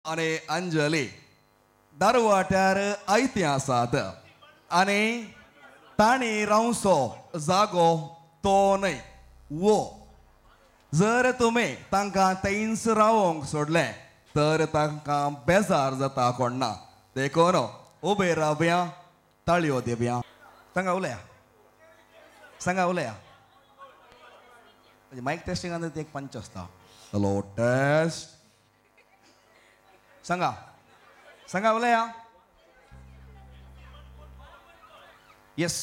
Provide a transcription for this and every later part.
आनी अंजली दारवाट्यार आयतीं आसात आनी तांणी रावचो जागो तो न्हय वो जर तुमी तांकां थंयच रावोंक सोडलें तर तांकां बेजार जाता कोण ना देखून उबे रावया ताळयो दिवया. सांगा उलया, सांगा उलया. मायक टेस्टिंगान एक पंच आसता. हॅलो टेस्ट, सांगा सांगा उलया. येस,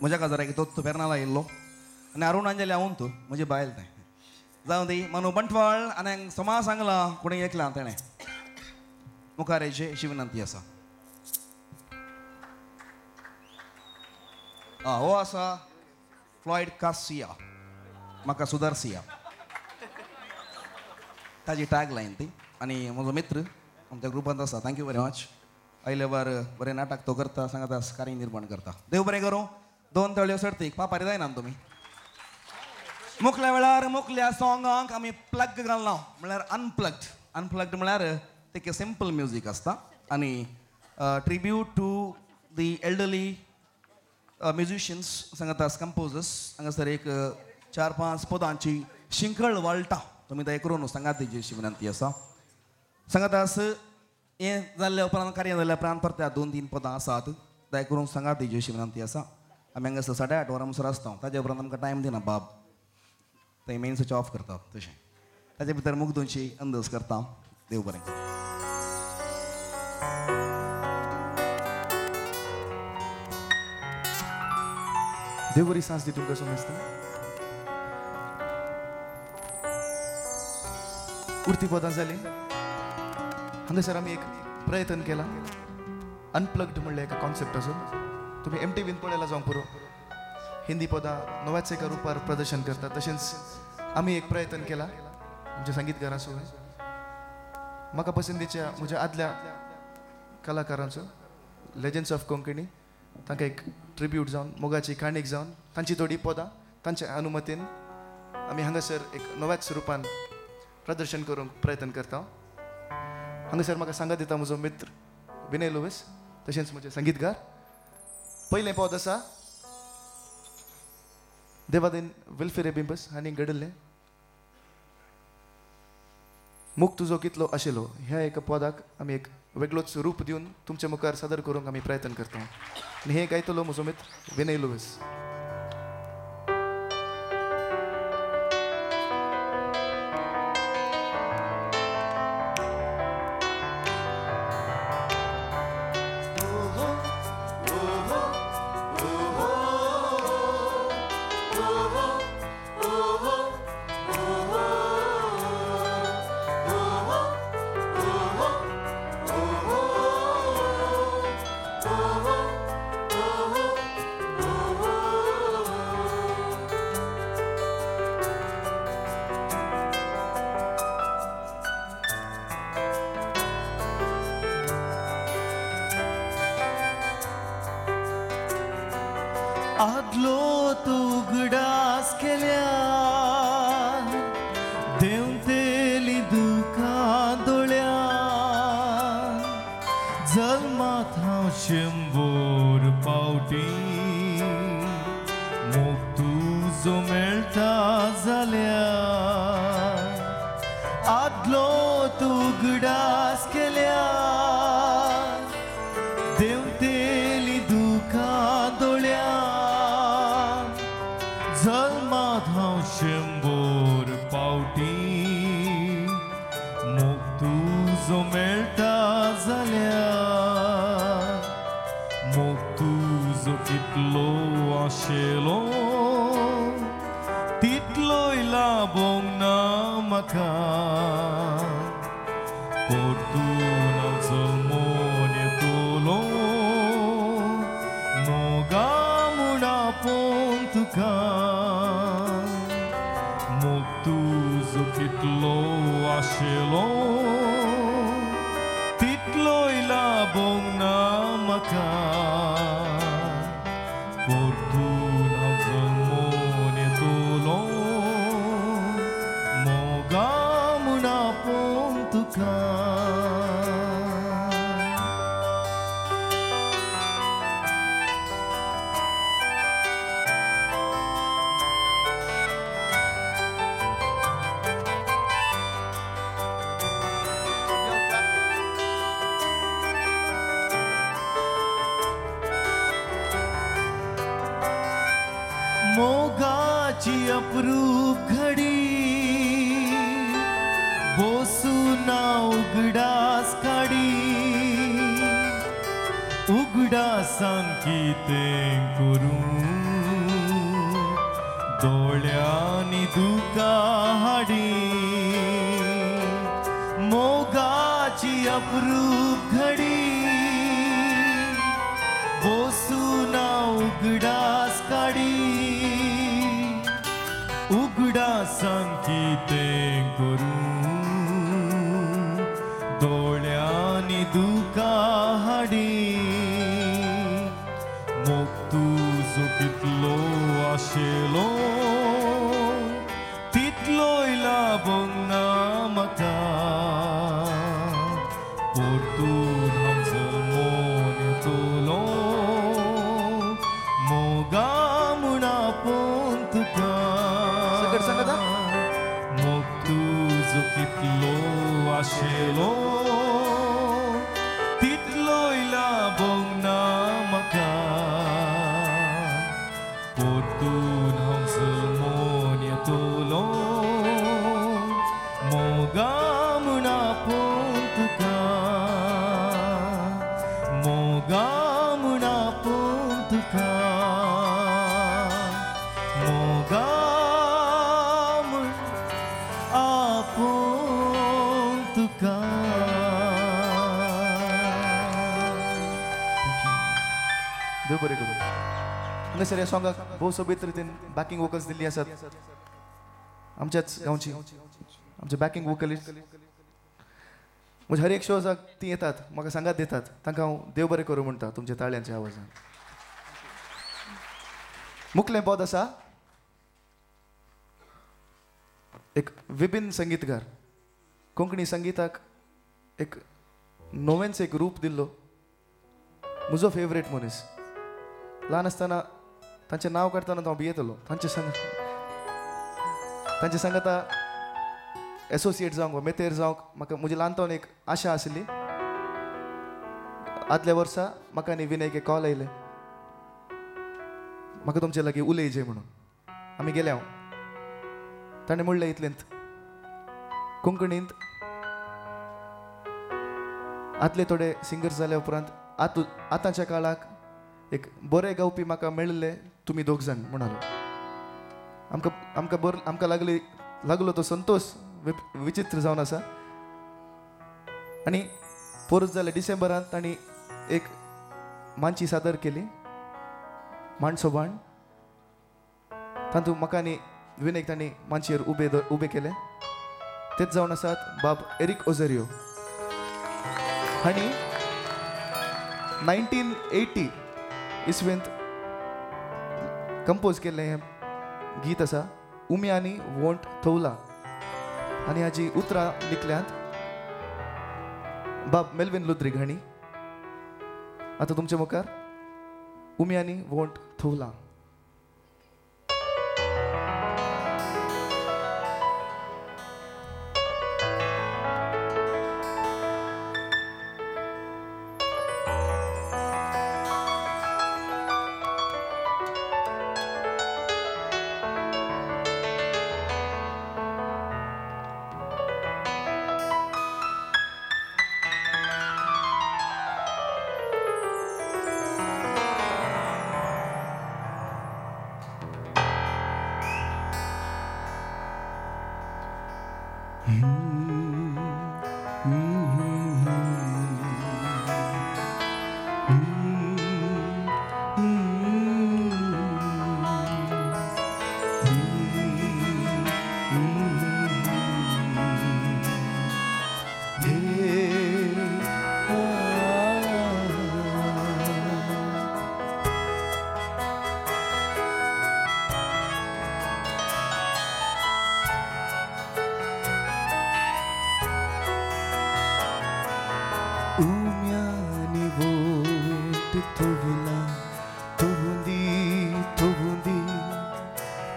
म्हज्या काजाराक तो पेरनाला येयल्लो आनी अरुण अंजली हांव तूं म्हजी बायल तें जावं दी. मनू बंटवाळ आनी समा सांगलां कोणी एकलां तेणें मुखार येवची अशी विनंती आसा. हो आसा फ्लॉयड कासिया, म्हाका सुदारसिया ताजी टॅग लायन ती. आनी म्हजो मित्र आमच्या ग्रुपांत आसा. Thank you very much. आयले वर बरें नाटक तो करता, सांगता कार्य निर्माण करता. देव बरें करूं. दोन तळयो सर्तीक पापारी जायना तुमी. मुखल्या वेळार मुखल्या सोंगांक आमी प्लग घालना म्हळ्यार अनप्लग्ड. अनप्लग्ड म्हळ्यार ते सिंपल म्युजीक आसता आनी tribute to the elderly musicians सांगता कंपोजर्स. हांगासर एक 4-5 पदांची शिंकळ वाळटा तुमी ते करून सांगात दिवची अशी विनंती आसा. सांगात हें जाल्ल्या उपरांत कार्य जाल्ल्या उपरांत परत 2-3 पदां आसात दया करून सांगात दिवची अशी विनंती आसा. आमी हांगासर 8:30 वरां म्हणसर आसता, ताजे उपरांत आमकां टायम दिना बाब, थंय मेन स्विच ऑफ करता तशें ताजे भितर मुग्दूंची अंदाज करता. देव बरें. देव बरी सांस दी तुमकां समजता. उरती पदां जाली. हांगासर आमी एक प्रयत्न केला अनप्लग्ड म्हणलें एका कॉन्सेप्टाचो. तुमी एम टी व्हीन पळयला जावंक पुरो, हिंदी पदां नव्याच एका रुपार प्रदर्शन करतात. तशेंच आमी एक प्रयत्न केला आमच्या संगीतकारांचो, म्हाका पसंदीच्या म्हज्या आदल्या कलाकारांचो, लेजंड्स ऑफ कोंकणी, तांकां एक ट्रिब्यूट जावन मोगाची काणीक जावन तांची थोडी पदां तांच्या अनुमतीन आमी हांगासर एक नव्याच रुपान प्रदर्शन करूंक प्रयत्न करता. हांगासर म्हाका सांगात दिता म्हजो मित्र विनय लुवीस, तशेंच म्हजे संगीतकार. पयलें पद आसा देवादीन विल्फिरे बिंबस हांणी घडयल्लें मुख तुजो कितलो आशिल्लो. ह्या एका पदाक आमी एक वेगळोच रूप दिवन तुमच्या मुखार सादर करूंक आमी प्रयत्न करता. आनी हें गायतलो म्हजो मित्र विनय लुवीस. आदलो तूं उगडास केल्यार देंवतेली दुकां दोळ्यार जल्मात हांव 100 पावटी मोग तुजो मेळटा जाल्यार आदलो तूं उगडास केल्यार देंवतेली दुकां दोळ्यार जल्मात हांव 100 पावटी मोग तुजो मेळटा जाल्यार मोग तुजो कितलो आशिल्लो तितलोय लाबोंक ना म्हाका परतून हांव जल्मोन येतलो मोगा म्हूण आपोवन तुका मोग तुजो कितलो आशिल्लो तितलोय लाबोंक ना म्हाका परतून हांव जल्मोन येतलो मोगा म्हूण आपोवन तुका. मोगाची अप्रूप घडी बोसूना उगडास काडी उगडासान कितें करूं दोळ्यांनी दुकां हाडी मोगाची अप्रूप घडी बोसूना उगडास काडी उगडासान कितें करूं दोळ्यांनी दुकां हाडी मोग तुजो कितलो आशिल्लो तितलोय लाबोंक ना म्हाका परतून हांव जल्मोन येतलो मोगा म्हूण आपोवन तुका मोग तुजो कितलो आशिल्लो तितलोय लाबोंक ना म्हाका परतून हांव जल्मोन येतलो मोगा म्हूण आपोवन तुका मोगा म्हूण आपोवन तुका मोगा म्हूण आपोवन तुका. देव बरें करूं. हांगासर ह्या सॉंगाक भोव सोबीत रितीन बॅकिंग वोकल्स दिल्ली आसात आमच्याच गांवची आमचे बॅकिंग वोकलिस्ट. म्हणजे हर एक शोजाक ती येतात म्हाका सांगात दितात तांकां हांव देव बरें करूं म्हणटा तुमच्या ताळ्यांच्या आवाजान. मुखलें पद आसा एक विभिन्न संगीतकार कोंकणी संगीताक एक नवेंच एक रूप दिल्लो म्हजो फेवरेट मनीस. ल्हान आसतना तांचें नांव काडटना हांव भियेतलो तांचे सांगाता एसोसिएट जावंक वा मेतेर जावंक म्हाका म्हजी ल्हानपणान एक आशा आशिल्ली. आदल्या वर्सा म्हाका आनी विनयक एक कॉल आयले म्हाका तुमचे लागीं उलयचे म्हणून. आमी गेले हांव ताणें म्हणलें इतलेंत कोंकणींत आदले थोडे सिंगर्स जाल्या उपरांत आतांच्या काळाक एक बरे गावपी म्हाका मेळिल्ले तुमी दोग जाण म्हणालो. आमकां आमकां बरो आमकां लागलो तो संतोश विचित्र जावन आसा. आनी पोरूस जाल्या डिसेंबरांत तांणी एक मांची सादर केली मांडसो बाण. तातूंत म्हाका आनी विनयक तांणी मांचयेर उबे केले. तेच जावन आसात बाब एरीक ओझेरियो हांणी 1980 इसवेंत कंपोज केल्लें हें गीत आसा उम्यांनी वोंट थवला. आनी हाजी उतरां लिखल्यांत बाब मेल्विन लुद्रीग हांणी. आतां तुमचे मुखार उम्यांनी वोंट थवला. उम्यानी वोट तोवला तोवुंदी तोवुंदी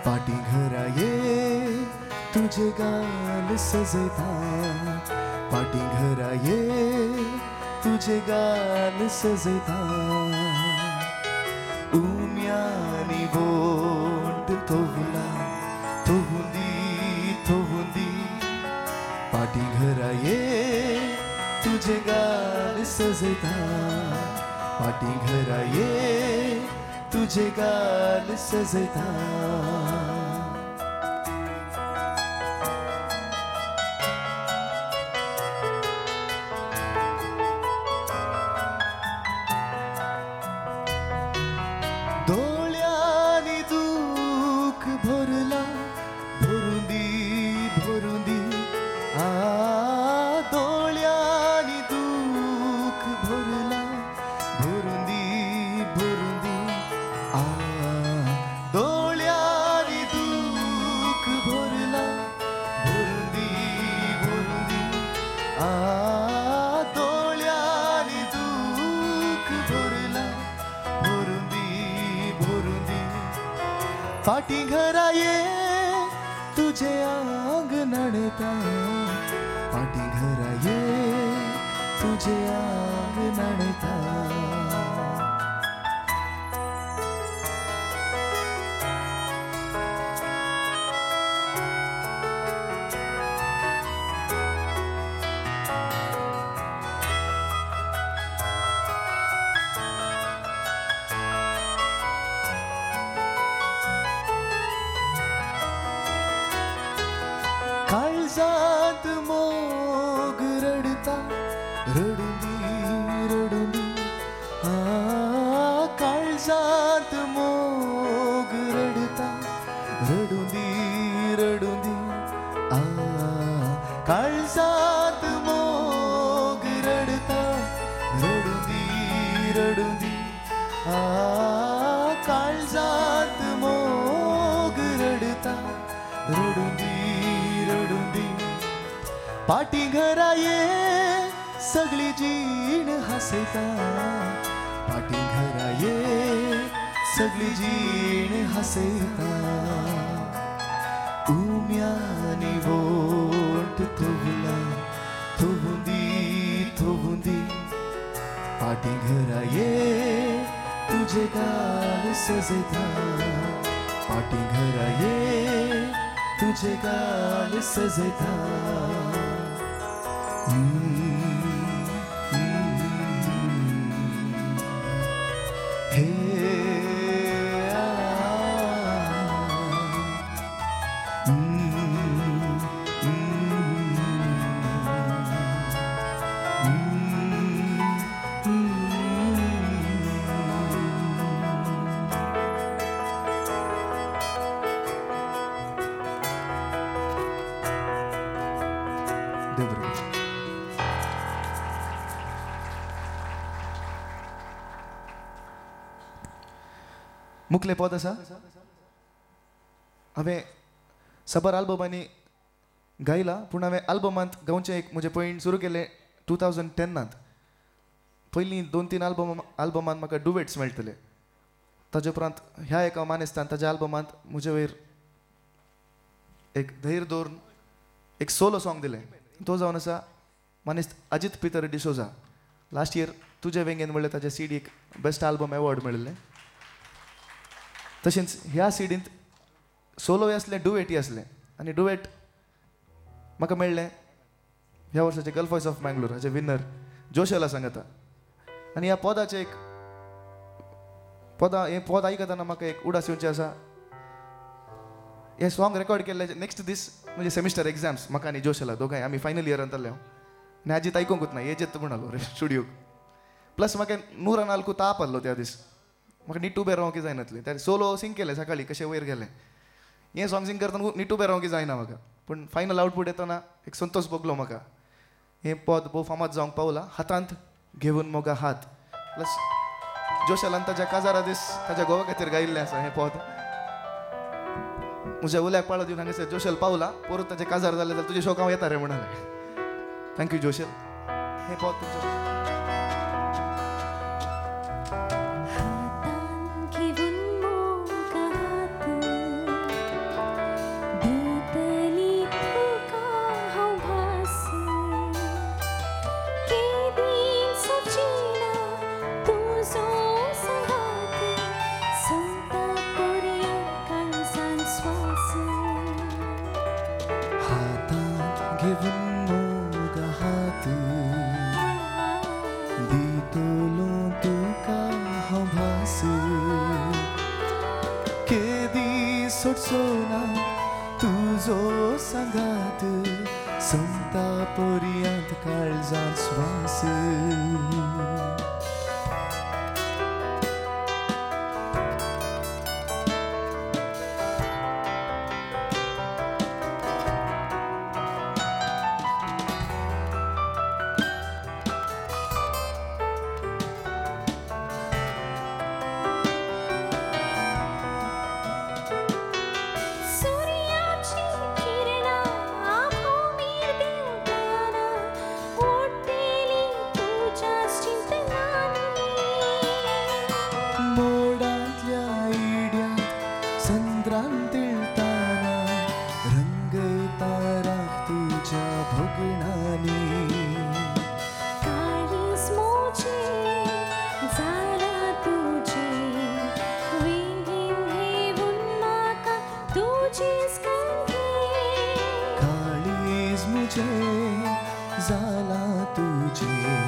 पाटी घरा ये तुझे गाल सजता पाटी घरा ये तुझे गाल सजता उम्यानी वोट तोवला तोवुंदी तोवुंदी पाटी घरा ये तुझे गाल सजता पाटी घरा ये तुझे गाल सजता दोळ्यांनी दूख भरला भरुंदी भरुंदी आ दोळ्यांनी दूख भरला भरुंदी भरुंदी आ दोळ्यांनी दूख भरला भरुंदी भरुंदी आ दोळ्यांनी दूख भरला भरुंदी भरुंदी फाटी घरा ये तुझे आंग नडता फाटी घरा ये तुझे आंग नडता काळजांत मोग रडता रडुंदी रडुंदी आ काळजांत मोग रडता रडुंदी रडुंदी आ काळजांत मोग रडता रडुंदी रडुंदी आ काळजांत मोग रडता रडुंदी रडुंदी पाटी घरा ये सगळी जीण हसता पाटी घरा ये सगळी जीण हसता उम्यानी वोट तोवला तोवुंदी तोवुंदी पाटी घरा ये तुझे गाल सजता पाटी घरा ये तुझे गाल सजता हे आ देव बरें करूं. मुखले पद आसा हांवें साबार आल्बमांनी गायला पूण हांवें आल्बमांत गावचें एक म्हजें पयण सुरू केलें 2010नांत. पयलीं 2-3 आल्बमांत म्हाका डुवेट्स मेळटले. ताजे उपरांत ह्या एका मानेस्तान ताज्या आल्बमांत म्हजे वयर एक धैर्य दवरून एक सोलो सॉंग दिलें. तो जावन आसा मानेस्त अजीत पितर डिसोजा. लास्ट इयर तुजे वेंगेन म्हणलें ताज्या सीडीक बेस्ट आल्बम एवॉर्ड मेळिल्लें. तशेंच ह्या सिडींत सोलोय आसलें डुवेटय आसलें आनी डुवेट म्हाका मेळ्ळें ह्या वर्साचें गल्फ वॉयस ऑफ मँगलोर हाचे विनर जोशला सांगता. आनी ह्या पदाचें एक पदां हें पद आयकतना म्हाका एक उडास येवचें आसा. हें सॉंग रेकॉर्ड केल्लें नेक्स्ट दीस म्हणजे सेमिस्टर एग्जाम्स म्हाका आनी जोशला दोगांय आमी फायनल इयरांत आसले. हांव आनी आजीत आयकूंकूच ना येजेत म्हणालो रे स्टुडियोक. प्लस म्हाका 104 ताप आसलो त्या दीस. म्हाका नीट उबें रावंक जायनातलें. त्या सोलो सिंग केलें सकाळीं कशें वयर गेलें. हें सॉंग सिंग करतना नीट उबें रावंक जायना म्हाका पूण फायनल आउटपूट येतना एक संतोश भोगलो म्हाका. हें पद भोव फामाद जावंक पावलां. हातांत घेवन मोगा हात प्लस जोशलान ताज्या काजारा दीस ताज्या गोवा खातीर गायिल्लें आसा हें पद. म्हज्या उल्याक पाळो दिवन हांगासर जोशल पावला परत ताजें काजार जालें जाल्यार तुजें शोक हांव येता रे म्हणालें. Thank you जोशल. हे पद तुमच्या सोना तुझो सांगात समता पर्यंत काळजांत श्वास झाला तुझे